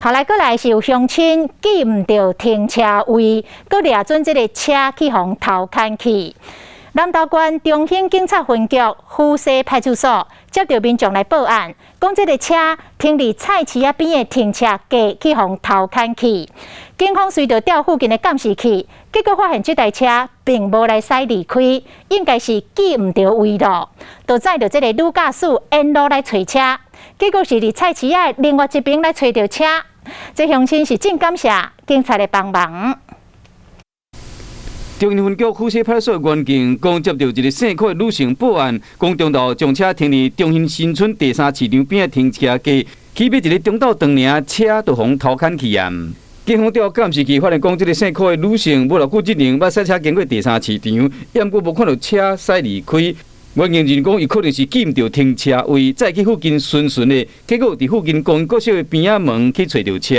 後來閣來是有鄉親記毋著停車位，閣掠準這个車去予偷牽去。南投縣中興警察分局虎溪派出所接著民眾來報案，講這个車停佇菜市仔邊的停車格去予偷牽去。警方隨著調附近的監視器，結果發現這台車並無來駛離開，應該是記毋著位咯。就載著這个女駕駛沿路來揣車，結果是佇菜市仔另外一邊來揣著車。這鄉親是真感謝警察的幫忙。中興分局虎溪派出所員警講，接著一个姓柯的女性報案，講中晝將車停佇中興新村第三市場邊的停車格，去買一个中晝頓爾，車就予偷牽去啊！警方調監視器發現，講這个姓柯的女性無偌久之前，捌駛車經過第三市場，毋過無看著車駛離開。員警認為講，伊可能是記毋著停車位，再去附近巡巡的，結果佇附近公國小的邊仔門去揣著車。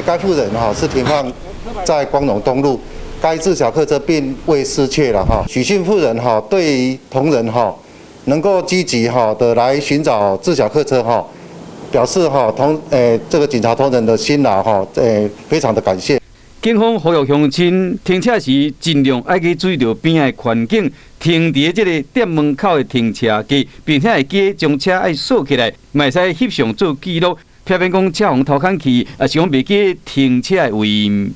該婦人哈是停放在光榮東路。該自小客車並未失竊了哈，許姓婦人哈對於同仁哈能夠積極哈的來尋找自小客車哈，表示哈同這個警察同仁的辛勞哈，非常的感謝。警方呼籲鄉親停車時盡量愛去注意著邊仔的環境，停佇這个店門口的停車格，並且會記將車愛鎖起來，嘛會使翕相做記錄，避免講車予偷牽去，抑是講袂記停車的位。